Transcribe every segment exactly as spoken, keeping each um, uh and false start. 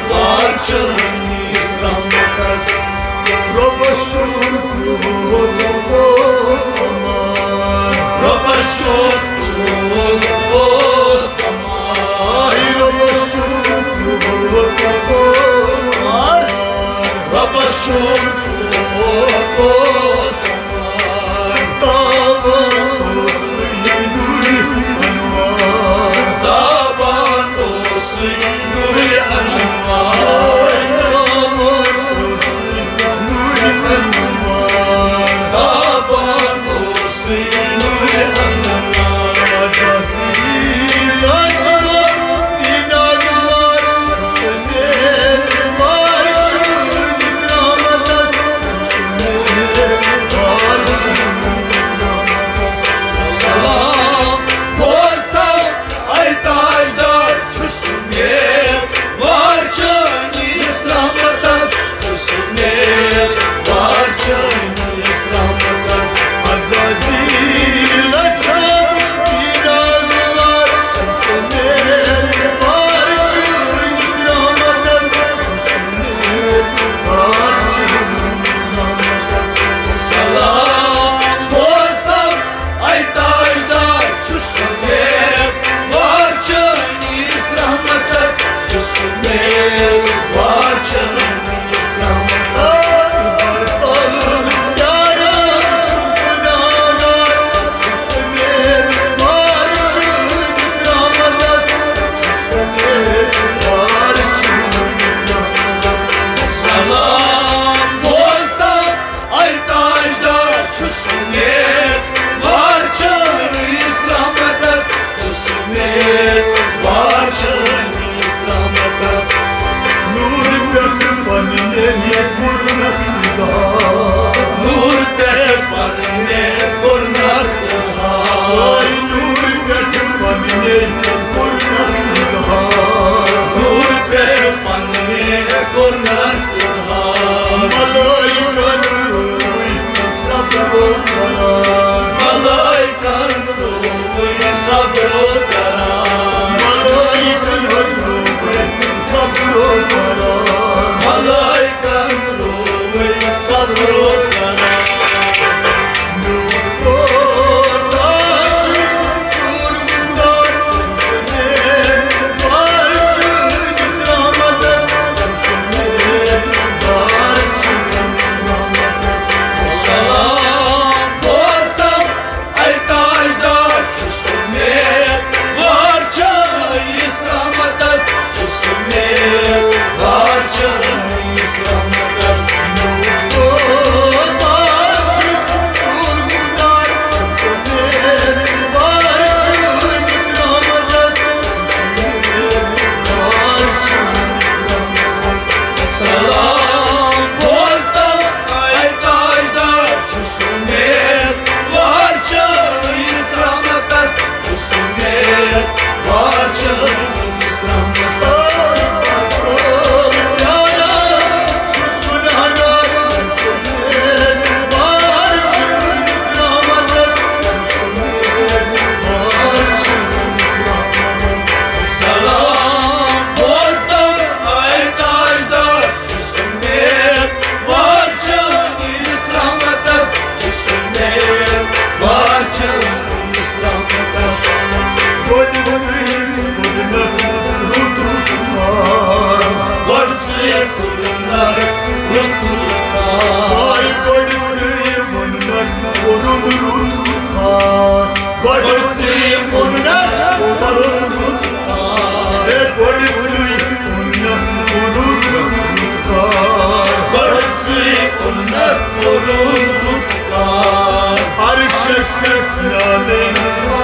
وار چٲنِس رحمتس۔ رۄبس چھُم پیوٗت اوس امان۔ رۄبس چھُم پیوٗت اوس امان۔ آے رۄبس چھُم پیوٗت اوس امان۔ رۄبس چھُم پیوٗت اوس امان۔ تابان اوسُے نوٗرِ انوار۔ تابان اوسُے نوٗرِ انوار۔ تابان اوسُے نوٗرِ انوار۔ تابان اوسُے نوٗرِ انوار۔ عزازیٖلس گوٚو تہِ ناگوار، چھُس اُمید وار چٲنِس رحمتس، چھُس اُمید وار چٲنِس رحمتس۔ سلام بوزتو اے تاجدار، چھُس اُمید وار چٲنِس رحمتس، چھُس اُمید وار چٲنِس رحمتس۔ عزازیٖلس پیٖناوار، چھُس اُمید وار چٲنِس رحمتس، چھُس اُمید وار چٲنِس رحمتس۔ سلام بوزتو اے تاجدار، چھُس اُمید وار چٲنِس رحمتس، چھُس اُمید وار چٲنِس رحمتس۔ اے برتل پیاران چھُس گُناہگار، چھُس اُمید وار چٲنِس رحمتس، چھُس اُمید وار چٲنِس رحمتس۔ سلام بوزتو اے تاجدار، چھُس اُمید وار چٲنِس رحمتس، چھُس اُمید وار چٲنِس رحمتس۔ نوٗرٕ پٮ۪ٹھ پننے کوٚرنکھ اظہار۔ نوٗرٕ پٮ۪ٹھ پننے کوٚرنکھ اظہار۔ آے نوٗرٕ پٮ۪ٹھ پننے کوٚرنکھ اظہار۔ نوٗرٕ پٮ۪ٹھ پننے کوٚرنکھ اظہار۔ ملٲیکن رووٕے صبر و قرار۔ ملٲیکن رووٕے صبر و قرار۔ ملٲیکن حظ رووٕے صبر و قرار۔ ملٲیکن رووٕے صبر و قرار۔ میوٗٹھ کوتاہ چھُ چون مُختار، چھُس اُمید وار چٲنِس رحمتس، چھُس اُمید وار چٲنِس رحمتس۔ سلام بوزتو اے تاجدار، چھُس اُمید وار چٲنِس رحمتس، چھُس اُمید وار چٲنِس رحمتس۔ میوٗٹھ کوتاہ چھُ چون مُختار، چھُس اُمید وار چٲنِس رحمتس، چھُس اُمید وار چٲنِس رحمتس۔ سلام بوزتو اے تاجدار، چھُس اُمید وار چٲنِس رحمتس، چھُس اُمید وار چٲنِس رحمتس۔ اے برتل پیاران چھُس گُناہگار، چھُس اُمید وار چٲنِس رحمتس، چھُس اُمید وار چٲنِس رحمتس۔ سلام بوزتو اے تاجدار، چھُس اُمید وار چٲنِس رحمتس، چھُس اُمید وار چٲنِس رحمتس۔ گۄڈٕ ژٕے ووٚننکھ رُت رُت کار۔ گۄڈٕ ژٕے ووٚننکھ رُت رُت کار۔ آے گۄڈٕ ژٕے ووٚننکھ کوٚرُن رُت کار۔ گۄڈٕ ژٕے ووٚننکھ کوٚرُن رُت کار۔ ہے گۄڈٕ ژٕے ووٚننکھ کوٚرُن رُت کار۔ گۄڈٕ ژٕے ووٚننکھ کوٚرُن رُت کار۔ عرشس پٮ۪ٹھ نالے آو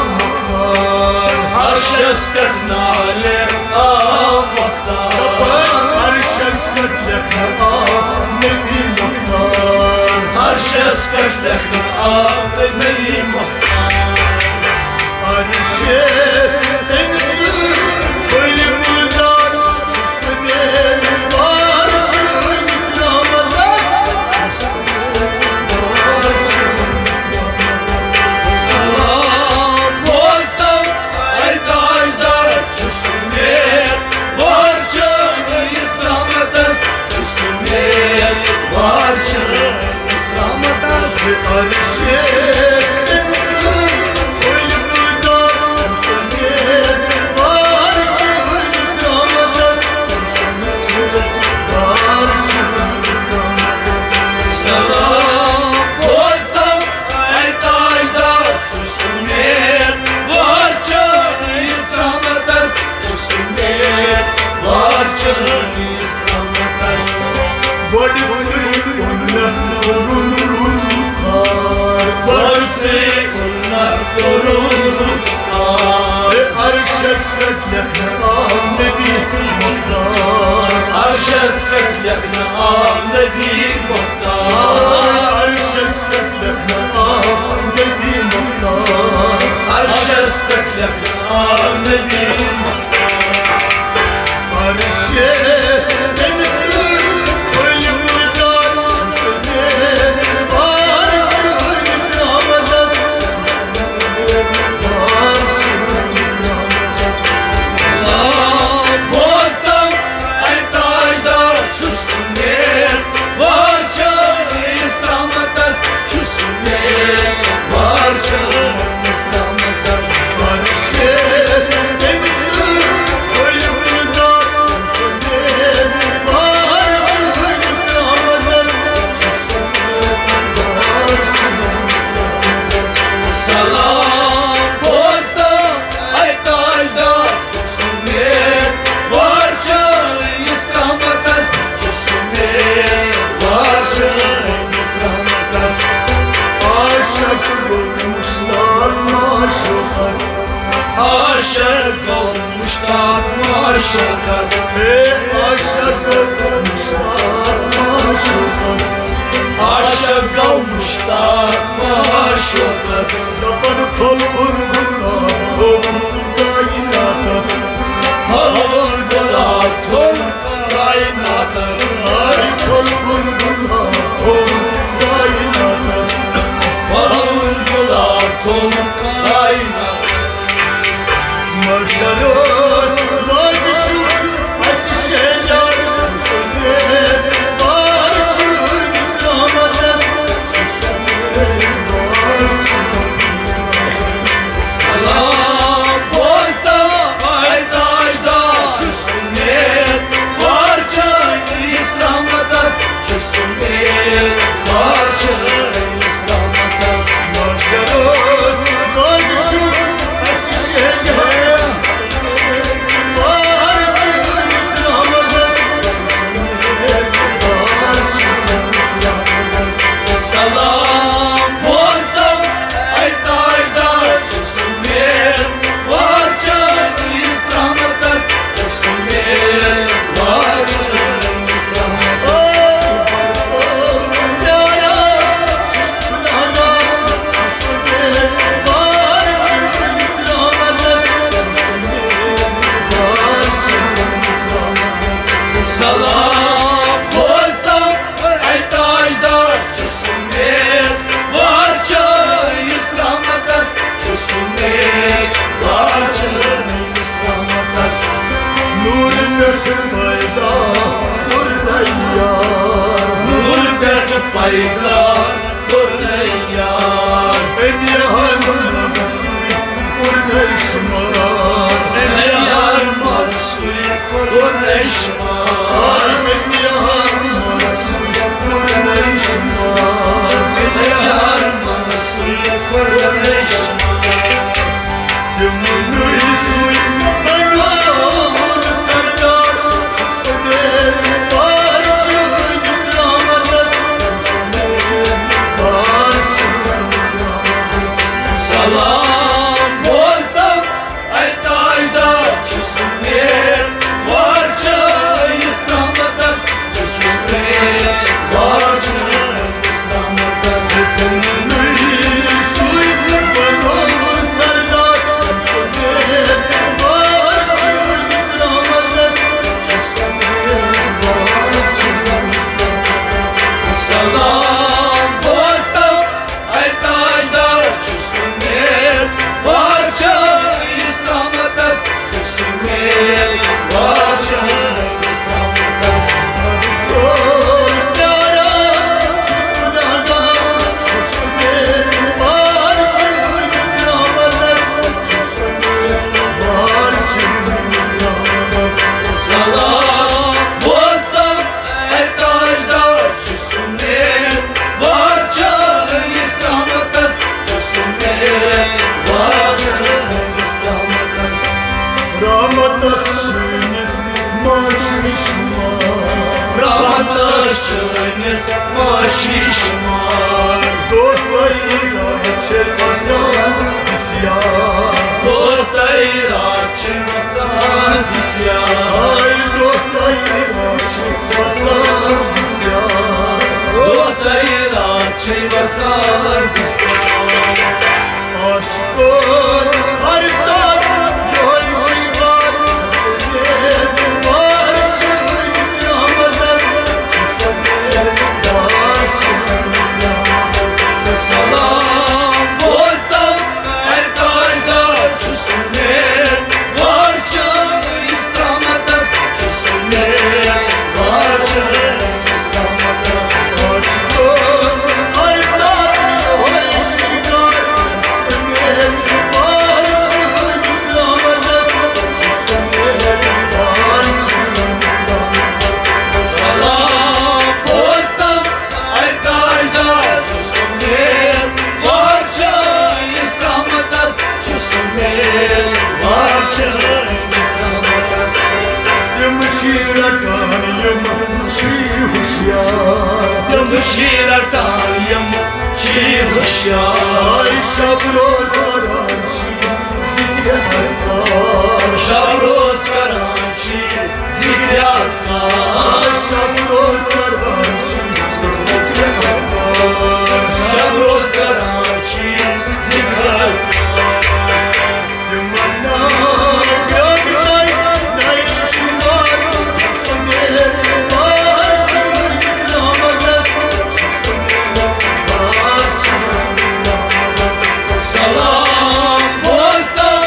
مختار۔ عرشس پٮ۪ٹھ نالے آو مختار۔ دپان عرشس پٮ۪ٹھ لیکھنہٕ آو نبی مختار۔ عرشس پٮ۪ٹھ لیکھنہٕ آو نبی مختار۔ عرشس تٔمۍ سٕنٛدۍ پھٔلۍ گُلزار، چھُس اُمید وار چٲنِس رحمتس، چھُس اُمید وار چٲنِس رحمتس۔ سلام بوزتو اے تاجدار، چھُس اُمید وار اسلامتس۔ گۄڈٕ ژٕے اوٚن مےٚ کوٚرُن رُت کار۔ گۄڈٕ ژٕے اوٚن مےٚ کوٚرُن رُت کار۔ ہے عرشس پٮ۪ٹھ لیکھنہٕ آو نبی مختار۔ عرشس پٮ۪ٹھ لیکھنہٕ آو نبی مختار۔ عرشس پٮ۪ٹھ لیکھنہٕ آو نبی مختار۔ عرشس پٮ۪ٹھ لیکھنہٕ آو نبی مختار۔ عرشس تٔمۍ سٕنٛد پھٔلۍ گُلزار چھُس بے بار چٲنِس رحمتس، چھُس بے بار چٲنِس رحمتس۔ آ، بوزتم اے تاجدار چھُس بے بار چٲنِس رحمتس، چھُس بے بار چٲنِس رحمتس۔ عرشس تٔمۍ سٕنٛد پھٔلۍ گُلزار چھُس بے بار چٲنِس رحمتس، چھُس بے بار چٲنِس رحمتس۔ سلام بوزتم اے تاجدار چھُس بے بار چٲنِس رحمتس، چھُس بے بار چٲنِس رحمتس۔ عاشق گوٚو مشتاق معشوقس۔ عاشق گوٚو مشتاق معشوقس۔ ہے عاشق گوٚو مشتاق معشوقس۔ عاشق گوٚو مشتاق معشوقس۔ دپن پھوٚلوُن گُلاب تھوٚوُن کائناتس۔ پھوٚلوُن گُلاب تھوٚوُن کائناتس۔ آے پھوٚلوُن گُلاب تھوٚوُن کائناتس۔ پھوٚلوُن گُلاب تھوٚوُن کائناتس۔ محشرس منٛز چھُ اَسہِ شیجار، چھُ سُہ بے بار چٲنِس رحمتس، چھُ سُہ بے بار چٲنِس رحمتس۔ سلام بوزتم اے تاجدار چھُس بے بار چٲنِس رحمتس، چھُس بے بار چٲنِس رحمتس۔ محشرس منٛز چھُ اَسہِ شیجار، چھُس بے بار چٲنِس رحمتس، چھُس بے بار چٲنِس رحمتس۔ سلام بوزتم اے تاجدار چھُس بے بار چٲنِس رحمتس، چھُس بے بار چٲنِس رحمتس۔ سلام بوزتم اے تاجدار چھُس بے بار چٲنِس رحمتس، چھُس بے بار چٲنِس رحمتس۔ نوٗرٕ پٮ۪ٹھ پیدا کوٚر یار۔ نوٗرٕ پٮ۪ٹھ پیدا کوٚر یار۔ أمۍ یارٕ منٛز سُے کوٚر شُمار۔ أمۍ یارٕ منٛز سُے کوٚر شُمار۔ أمۍ یارٕ منٛز سُے کوٚر شُمار۔ أمۍ یارٕ منٛز سُے کوٚر شُمار۔ تِمنٕے سُے بناوُن سردار، چھُس بے بار چٲنِس رحمتس، چھُس بے بار چٲنِس رحمتس۔ سلام بوزتم اے تاجدار چھُس بے بار چٲنِس رحمتس۔ شمار۔ رحمتس چٲنِس ما چھِ شمار۔ دۄہ تۄہہِ راتھ چھِ وسان بسیار۔ دۄہ تۄہہِ راتھ چھِ وسان بسیار۔ ہاے دۄہ تۄہہِ راتھ چھِ وسان بسیار۔ دۄہ تۄہہِ راتھ چھِ وسان بسیار۔ عاشقن ہر ساتہٕ یۄہے شکار چھُس اُمید وار چٲنِس رحمتس، چھُس اُمید وار چٲنِس رحمتس۔ سلام بوزتم اے تاجدار، چھُس اُمید وار چٲنِس رحمتس، چھُس اُمید وار چٲنِس رحمتس۔ عاشقن ہر ساتہٕ یۄہے شکار چھُس اُمید وار چٲنِس رحمتس، چھُس اُمید وار چٲنِس رحمتس۔ سلام بوزتم اے تاجدار، چھُس اُمید وار چٲنِس رحمتس، چھُس اُمید وار چٲنِس رحمتس۔ تِم چھِ رٹان یِم چھِ ہوشیار۔ تِم چھِ رٹان یِم چھِ ہوشیار۔ آے شب روز کران چھِ ذکر اذکار۔ شب روز کران چھِ ذکر اذکار۔ شب روز کران چھِ ذکر اذکار۔ شب روز کران چھِ ذکر اذکار۔ تمنا گرٛگ تۄہہِ نَیہِ شمار، چھُس اُمید وار چٲنِس رحمتس، چھُس اُمید وار چٲنِس رحمتس۔ سلام بوزتم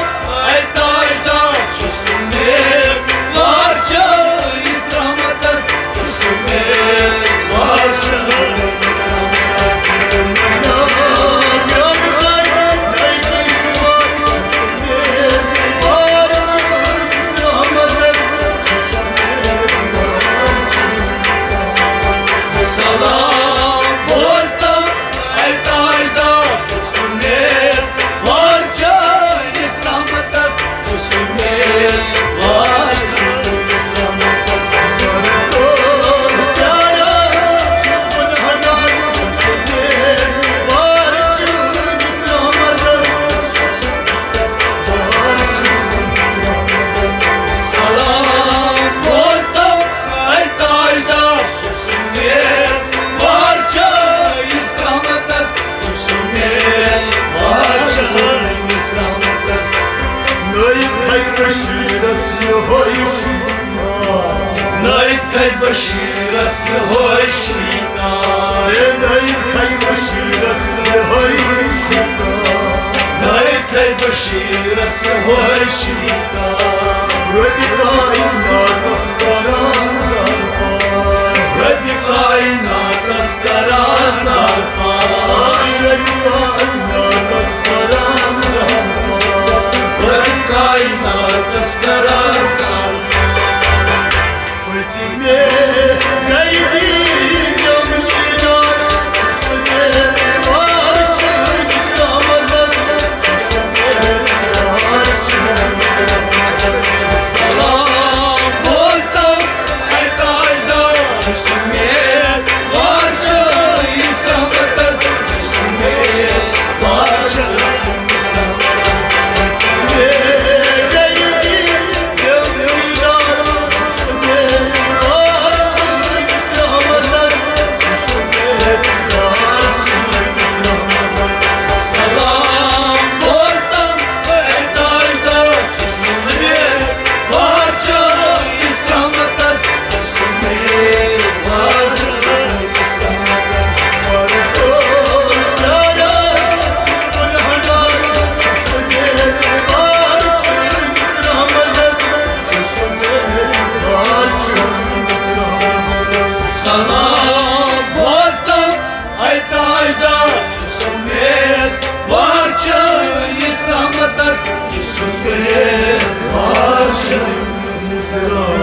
اے تاجدار، چھُس اُمید وار چٲنِس رحمتس، چھُس اُمید وار چٲنِس رحمتس۔ سلام بوزتم اے تاجدار، چھُس اُمید وار چٲنِس رحمتس، چھُس اُمید وار چٲنِس رحمتس۔ پیاران چھُس گنہگار، چھُس اُمید وار چٲنِس رحمتس، چھُس اُمید وار چٲنِس رحمتس۔ سلام بوزتم اے تاجدار، چھُس اُمید وار چٲنِس رحمتس، چھُس اُمید وار چٲنِس رحمتس۔ نٲیِد خیر بشیرس یۄہے چھُ یار۔ نٲیِد خیر بشیرس یۄہے چھُ یار۔ اے نٲیِد خیر بشیرس یۄہے چھُ یار۔ نٲیِد خیر بشیرس یۄہے چھُ یار۔ رۄبِ کائناتس کران زارپار۔ رۄبِ کائناتس کران زارپار۔ رۄبِ کائناتس کران زارپار۔ رۄبِ کائناتس کران زارپار۔ پٔتمہِ گرِ دیٖزٮ۪م دیٖدار، چھُس اُمید وار چٲنِس رحمتس، چھُس اُمید وار چٲنِس رحمتس۔ سلام بوزتم اے تاجدار، چھُس اُمید وار چٲنِس رحمتس، چھُس اُمید وار چٲنِس رحمتس۔ سلام بوزتم اے تاجدار، چھُس اُمید وار چٲنِس رحمتس، چھُس اُمید وار چٲنِس رحمتس۔